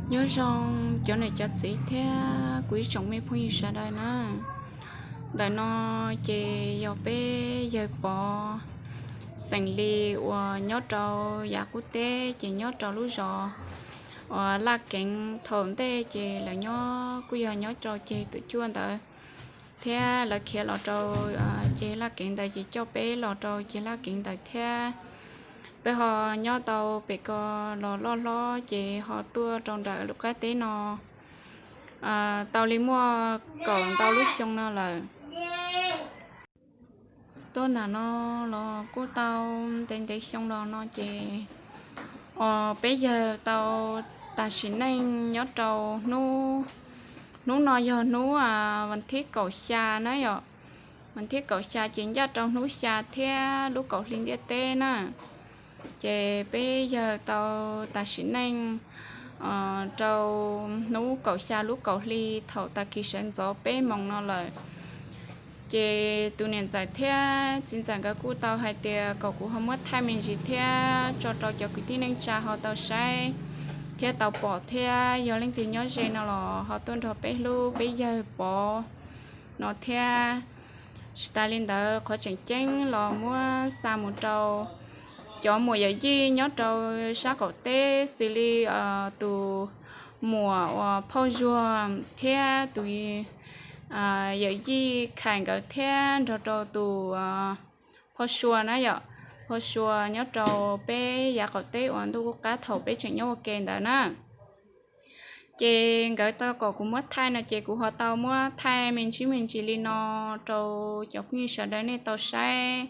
Nyob zoo cov niam cov txiv thiab kuv ib tsoom me phooj ywg sawv daws na. Ntawm no ces yog peb yawg Pov xeem Lis uas nyob rau yav qub teb ces nyob rau lub zos uas Laj Keev. Thaum ntej ces lawv nyob kuj yog nyob rau ceg twm cuaj ntawd, thiab lawv khiav los rau ceg Laj Keev ntawd ces coj peb los rau ceg Laj Keev ntawd thiab. Peb ho nyob tau pem ko los loj hlob ces ho tuaj rau nram lub qab teb no tau li muaj kaum ntau lub xyoo no lawm. Tuaj nram no los kuj tau ntev ntev xyoo los no ces peb yawg tau tas sim neej nyob rau hnub, hnub no yog hnub vas thib kaum xya na yom. Vas thib kaum xya ces ncaj rau hnub xya thiab lub kaum hli ntiaj teb na. Ces peb yawg tau tas sim neej rau hnub kaum xya lub kaum hli thaum tag kis sawv ntxov peb moos no lawm. Ces tus niam ntxawm thiab txiv ntxawm nkawd kuj tau hais tias kom kuv ho muab thaij me ntsis thiab tso rau cov kwv tij neej tsa ho tau saib thiab tau pom thiab yog leej twg nyob ze no los ho tuaj nrog peb hlub peb yawg Pov no thiab. Tsis tas li ntawd qhov tseem ceeb los muab xa mus rau cov muam yawm yij nyob rau sab qaum teb xws li tus muam uas phauj Zuag thiab tus yawm yij Khais nkawd thiab nrog rau tus phauj Sua na yom. Phauj Sua nyob rau peb yav qaum teb uas ntuj qub qab thaum peb tseem nyob ua ke ntawd na. Ces nkawd tau kom kuv muab thaij no ces kuv ho tau muab thaij me ntsis me ntsis li no rau cov phooj ywg sawv daws nej tau saib.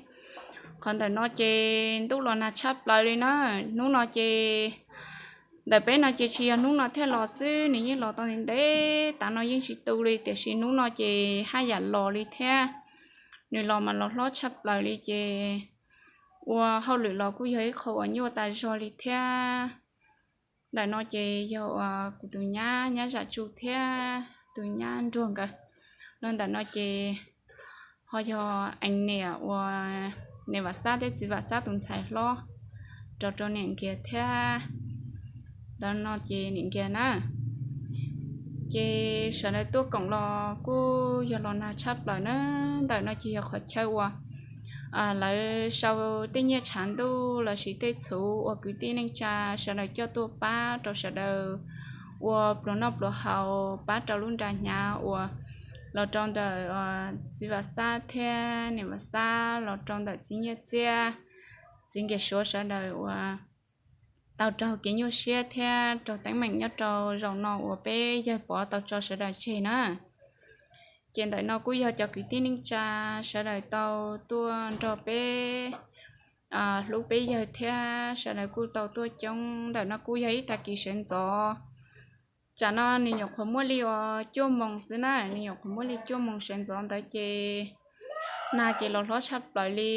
Qhov ntawm no ces ntuj los nag tshaj plaws li na. Hnub no ces ntawm peb no ces tsis yog hnub no thiaj los xwb, nws yeej los tau ntev ntev tas no yeej tsis tu li, tiam sis hnub no ces haj yam los li thiab. Nws los mas los hlob tshaj plaws li ces ua hauj lwm los kuj yog ib qho uas nyuaj tas zog li thiab. Ntawm no ces yog uas kuv tus nyab, nyab Zam Tsu thiab tus nyab Nruag nkawd. Los ntawm no ces ho yog ees niam uas niam Vam Xab thiab txiv Vam Xab tus ntxhais hlob, rau rau niam Nkias thiab. Ntawm no ces niam Nkias na. Ces sawv daws tuaj koom los kuj yog los nag tshaj plaws na. Ntawm no ces yog qhov chaw uas lawv sau tej nyiaj tshav ntuj lossis tej txhuv uas kwv tij neej tsa sawv daws coj tuaj pab rau sawv daws ua pluas noj pluas haus, pab rau lub nra hnyav uas los rau ntawm txiv Vam Xab thiab niam Vam Xab, los rau ntawm txiv Nyiaj Txiab, txiv Nkias Suav sawv daws uas tau raug kev nyuaj siab thiab raug teeb meem nyob rau zaum no uas peb yawg Pov tau tso sawv daws tseg na. Ces ntawm no kuj yog cov kwv tij neej tsa sawv daws tau tuaj nrog peb hlub peb yawg thiab sawv daws kuj tau tuaj coob. Ntawm no kuj yog ib tag kis sawv ntxov, tsam no nws nyuam qhuav muaj li uas cuaj moos xwb na, nws nyuam qhuav muaj li cuaj moos sawv ntxov ntawd ces nag ces los hlob tshaj plaws li.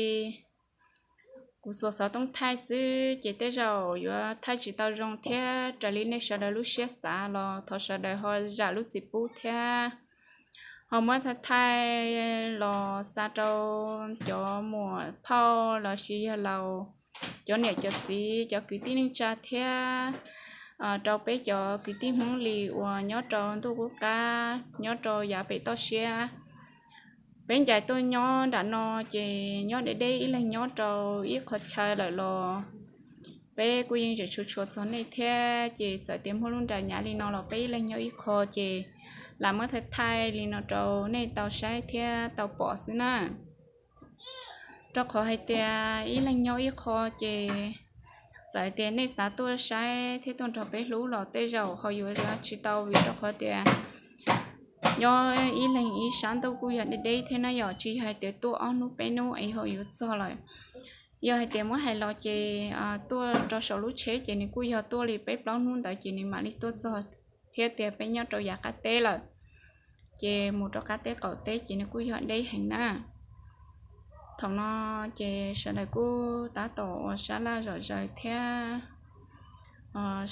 Kuv xuas xov tooj thaij xwb ces tej zaum yuav thaij tsis tau zoo thiab raws li nej sawv daws lub siab xav los thov sawv daws ho zam lub txim pub thiab ho muab thaij thaij los xa rau cov muam phauj lossis yawg laus, cov niam cov txiv, cov kwv tij neej tsa thiab rau peb cov kwv tij Hmoob Lis uas nyob rau ntuj qub qab, nyob rau yav pem toj siab. Peb ncaim tuaj nyob nram no ces nyob deb deb ib leeg nyob rau ib qho chaw lawm los peb kuj yeej tseem tshua tshua txog nej thiab. Ces txawm tias muaj lub nra hnyav li no los peb ib leeg nyob ib qho ces lam muab thaij thaij li no rau nej tau saib thiab tau pom xwb na. Rau qhov hais tias ib leeg nyob ib qho ces txawm tias nej xav tuaj saib thiab tuaj nrog peb hlub los tej zaum ho yuav tsis tau, vim rau qhov tias nyob ib leeg ib sab ntuj kuj yog deb deb thiab na yom, tsis yog hais tias tuaj ob hnub peb hnub es ho yuav txog lawm. Yog hais tias muab hais los ces tuaj rau saum lub tsheb ces nws kuj yog tuaj li peb plaub hnub ntawd ces nws mam li tuaj txog, thiab tias peb nyob rau yav qab teb lawm, ces mus rau qab teb qaum teb ces nws kuj yog deb heev na. Thaum no ces sawv daws kuj tab tom uas sab laj zom zaws thiab,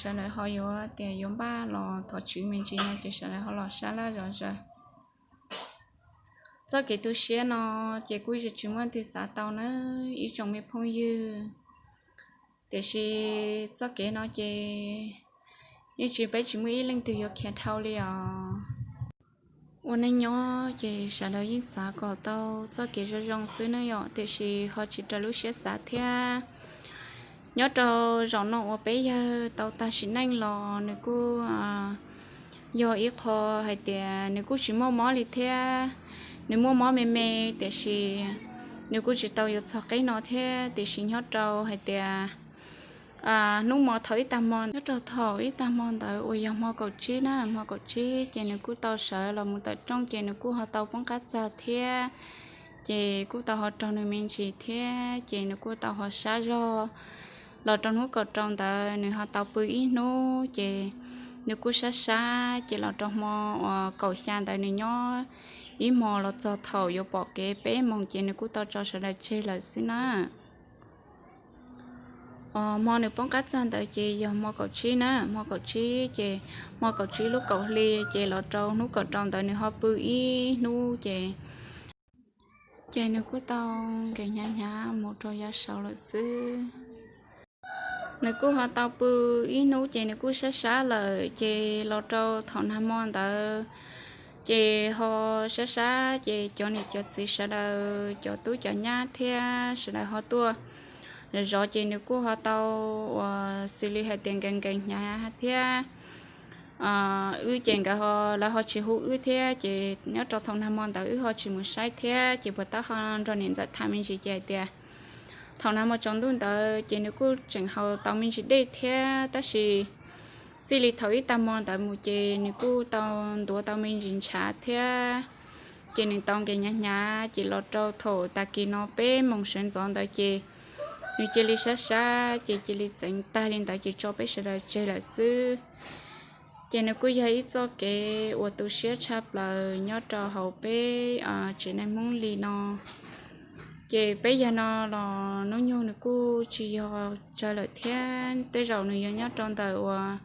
sawv daws ho yuav tias yuav npaj los thov tswv me ntsis no ces sawv daws ho los sab laj zom zaws. Txoj kev tu siab no ces kuj tsis muaj leej twg xav tau na ib tsoom me phooj ywg. Tiam sis txoj kev no ces yeej tsis, peb tsis muaj ib leej twg yuav khiav dhau li os. Ua neej nyob ces sawv daws yeej xav kom tau txoj kev zoo zoo xwb ne yom, tiam sis ho tsis raws lub siab xav thiab. Nyob rau zaum no uas peb yawg tau tag sim neej los nws kuj yog ib qho hais tias nws kuj tsis muaj mob li thiab, nws muaj mob me me, tiam sis nws kuj tsis tau yuav txog qib no thiab, tiam sis nyob rau hais tias hnub hmo thaum ib tag hmo, nyob rau thaum ib tag hmo ntawd uas yog hmo kaum tsib na, hmo kaum tsib ces nws kuj tau sawv los mus tawm rooj ces nws kuj ho tau poob qab txag thiab, ces kuj tau ho raug nws me ntsis thiab ces nws kuj tau ho sab zog. Los rau hnub kaum rau ntawd nws ho tau pw ib hnub ces nws kuj sab sab, ces los rau hmo uas kaum xya ntawd nws nyob ib hmo los txog thaum yuav pom kev peb moos ces nws kuj tau tso sawv daws tseg lawm xwb na. Hmo nws poob qab txag ntawd ces yog hmo kaum tsib na, hmo kaum tsib ces hmo kaum tsib lub kaum hli ces los rau hnub kaum rau ntawd nws ho pw ib hnub ces, ces nws kuj tau nkees hnyav hnyav mus rau yav saud lawm xwb. Nws kuj ho tau pw ib hnub ces nws kuj sab sab lawm ces los rau thaum nag hmo ntawd ces ho sab sab ces cov niam cov txiv sawv daws, cov tub cov nyab thiab sawv daws ho tuaj zov zov ces nws kuj ho tau uas xws li hais tias nkees nkees hnyav thiab. Wb ces nkawd ho, lawv ho tsis hu wb thiab ces nyob rau thaum nag hmo ntawd wb ho tsis mus saib thiab ces puas tab ho nrog niam ntxawm tham me ntsis ces hais tias thaum nag hmo tsaus ntuj ntawd ces nws kuj tseem haus tau me ntsis dej thiab, tab sis txij li thaum ib tag hmo ntawd mus ces nws kuj tau ntuav tau me ntsis ntshav thiab, ces nws tau nkees hnyav hnyav ces los rau thaum tag kis no peb moos sawv ntxov ntawd ces nws cia li sab sab ces cia li txeev tag li ntawd ces tso peb sawv daws tseg lawm xwb. Ces nws kuj yog ib txoj kev uas tu siab tshaj plaws nyob rau hauv peb tsev neeg Hmoob li no. Ces peb yawg no los hnub nyoog nws kuj tsis yog tsawg lawm thiab, tej zaum nws yuav nyob rau ntawm uas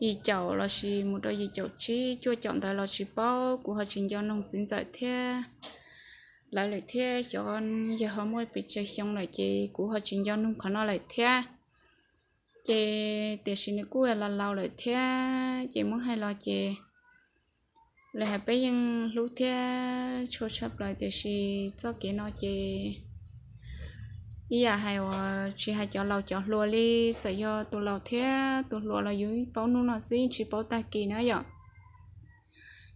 yim caum lossis mus rau yim caum tsib cuaj caum ntawd los tsis paub, kuv ho tsis nco noog txiv ntxawm thiab lawv lawm thiab, xyov yawg ho muaj pes tsawg xyoo lawm ces kuv ho tsis nco noog qhov no lawm thiab. Ces tiam sis nws kuj laus laus lawm thiab ces muab hais los ces lawv hais peb yeej hlub thiab tshua tshaj plaws, tiam sis txoj kev no ces ib yam hais uas tsis hais cov laus cov hluas li, txawm yog tus laus thiab tus hluas los yus paub hnub no xwb yeej tsis paub tag kis na yom.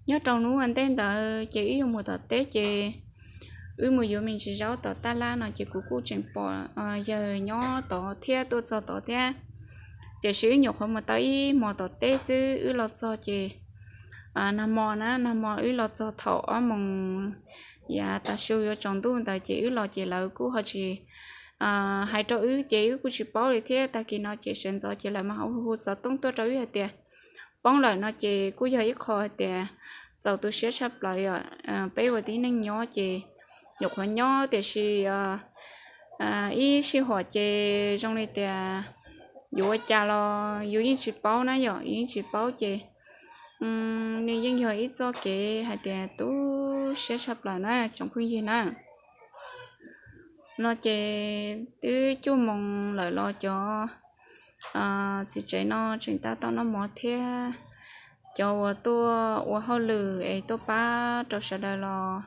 Nyob rau hnub ua ntej ntawd ces wb yuav mus tom teb ces wb mus yuav me ntsis zaub tom taj lab no ces kuv kuj tseem pom yawg nyob tod thiab tuaj txog tod thiab, tiam sis wb nyuam qhuav mus tau ib hmos tom teb xwb wb los txog ces nag hmo na, nag hmo wb los txog thaum ob moos yav tav su yuav tsaus ntuj ntawd ces wb los ces lawv kuj ho tsis hais rau wb ces wb kuj tsis paub li thiab. Tag kis no ces sawv ntxov ces lawv mas hu hu xov tooj tuaj rau wb hais tias poob lawm no ces kuj yog ib qho hais tias txaus tu siab tshaj plaws yom. Peb ua tib neeg nyob ces nyuam qhuav nyob tiam sis ib sij huam ces zoo li tias yuav ua cas los yus yeej tsis paub na yom, yus yeej tsis paub ces nws yeej yog ib txoj kev hais tias tu siab tshaj plaws na tsoom phooj ywg na. No ces twb cuaj moos lawm los cov txiv tsev no tseem tab tom noj mov thiab, cov uas tuaj ua hauj lwm es tuaj pab rau sawv daws los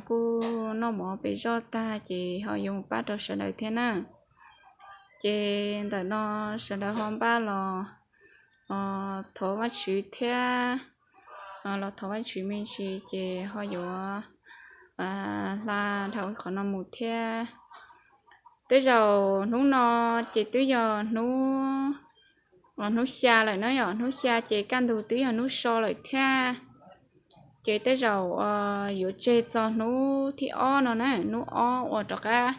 kuj noj mov pes zoj tag ces ho yuav mus pab rau sawv daws thiab na. Ces ntawm no sawv daws ho npaj los thov Vajtswv thiab, los thov Vajtswv me ntsis ces ho yuav hla dhau qhov no mus thiab. Tej zaum hnub no ces twb yog hnub, hnub xya lawm na yom, hnub xya ces kaj ntug twb yog hnub so lawm thiab. Ces tej zaum yuav tseg txog hnub thib ob no na, hnub ob uas rov qab,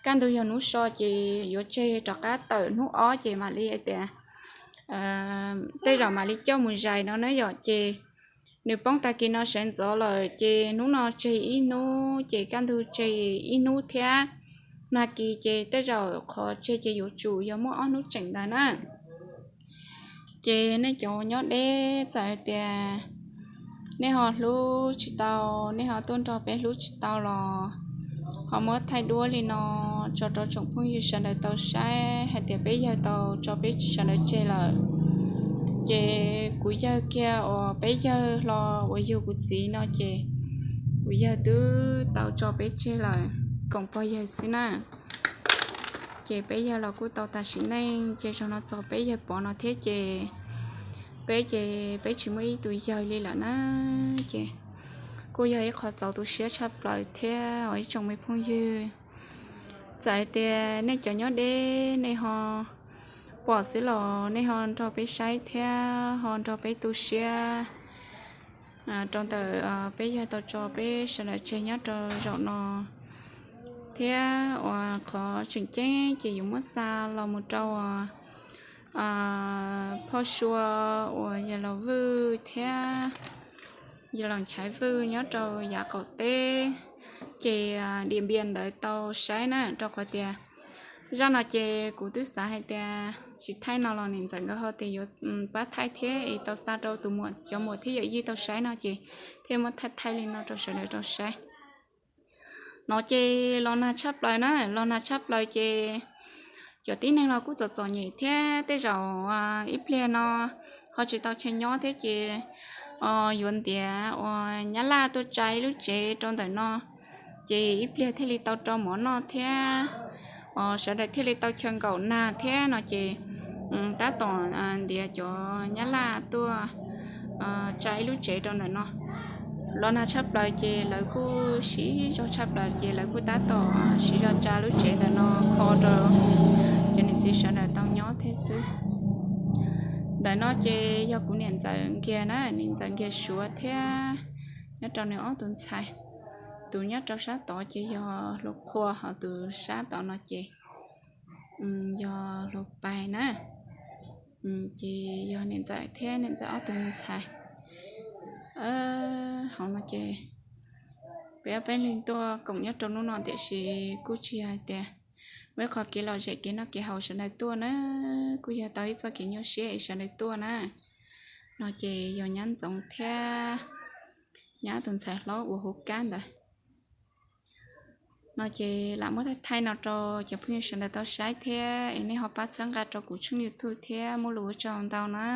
kaj ntug yog hnub so ces yuav tseg rov qab tawm hnub ob ces mam li hais tias tej zaum mam li coj mus zais no na yom. Ces nws poob tag kis no sawv ntxov lawm ces hnub no tseg ib hnub ces kaj ntug tseg ib hnub thiab, nag kis ces tej zaum qhov tseg ces yuav tsum yog muaj ob hnub tseem ntawd na. Ces nej cov nyob deb txawm hais tias nej ho hlub tsis tau, nej ho tuaj nrog peb hlub tsis tau los ho muab thaij duab li no tso rau tsoom phooj ywg sawv daws tau saib hais tias peb yawg tau tso peb sawv daws tseg lawm. Ces kuv yawg kiag uas peb yawg hlo uas yug kuv txiv no ces kuv yawg twb tau tso peb tseg lawm, koom pog yawg xwb na. Ces peb yawg los kuj tau tas sim neej ces zaum no txog peb yawg pov no thiab ces peb ces peb tsis muaj ib tug yawg li lawm na. Ces kuj yog ib qho txaus tu siab tshaj plaws thiab os ib tsoom me phooj ywg. Txawm hais tias nej cov nyob deb nej ho pom xwb los nej ho nrog peb saib thiab ho nrog peb tu siab rau ntawm peb yawg tau tso peb sawv daws tseg nyob rau zaum no. Thiab uas qhov tseem ceeb ces yuav muab xa los mus rau phoj Sua uas yawg Laus Vwj thiab yawg Laus Nchaiv Vwj nyob rau yav qaum teb ces Diam Npias ntawd tau saib na, rau qhov tias zaj no ces kuv twb xav hais tias tsis thaij no los niam ntxawm nkawd ho tias yuav pab thaij thiab es tau xa rau tus muam cov muam thiab yawm yij tau saib no ces thiaj muab thaij thaij li no rau sawv daws tau saib. No ces los nag tshaj plaws na, los nag tshaj plaws ces cov tib neeg los kuj txom txom nyem thiab tej zaum ib pliag no ho tsis tau chaw nyob thiab ces yuav ntiav uas Nyab Laj tuaj tsa ib lub tsev rau ntawm no ces ib pliag thiaj li tau rau mov noj thiab sawv daws thiaj li tau chaw nkaum nag thiab no ces tab tom ntiav cov Nyab Laj tuaj tsa ib lub tsev rau ntawm no. Los nag tshaj plaws ces lawv kuj siv zog tshaj plaws ces lawv kuj tab tom siv zog tsa lub tsev ntawm no kho rau cov niam txiv sawv daws tau nyob thiab xwb. Ntawm no ces yog kuv niam ntxawm Nkiag na, niam ntxawm Nkiag Suav thiab nyob rau nws ob tus ntxhais. Tus nyob rau sab tod ces yog Hluas Qhua, ho tus sab tod no ces yog Hluas Pais na. Ces yog niam ntxawm thiab niam ntxawm ob tug me ntxhais. Hauv no ces peb ob peb leeg tuaj koom nyob rau hnub no tiam sis kuj tsis yog hais tias muaj ib qho kev lom zem kev noj kev haus sawv daws tuaj na, kuj yog tau ib txoj kev nyuaj siab es sawv daws tuaj na. No ces yog nyab Ntxoov thiab nyab tus ntxhais hlob uas hu Kab ntawd. No ces lam muab thaij thaij no rau cov phooj ywg sawv daws tau saib thiab es nej ho pab txhawb nqa rau kuv tshooj YouTube thiab muaj lus ua tsaug ntau na.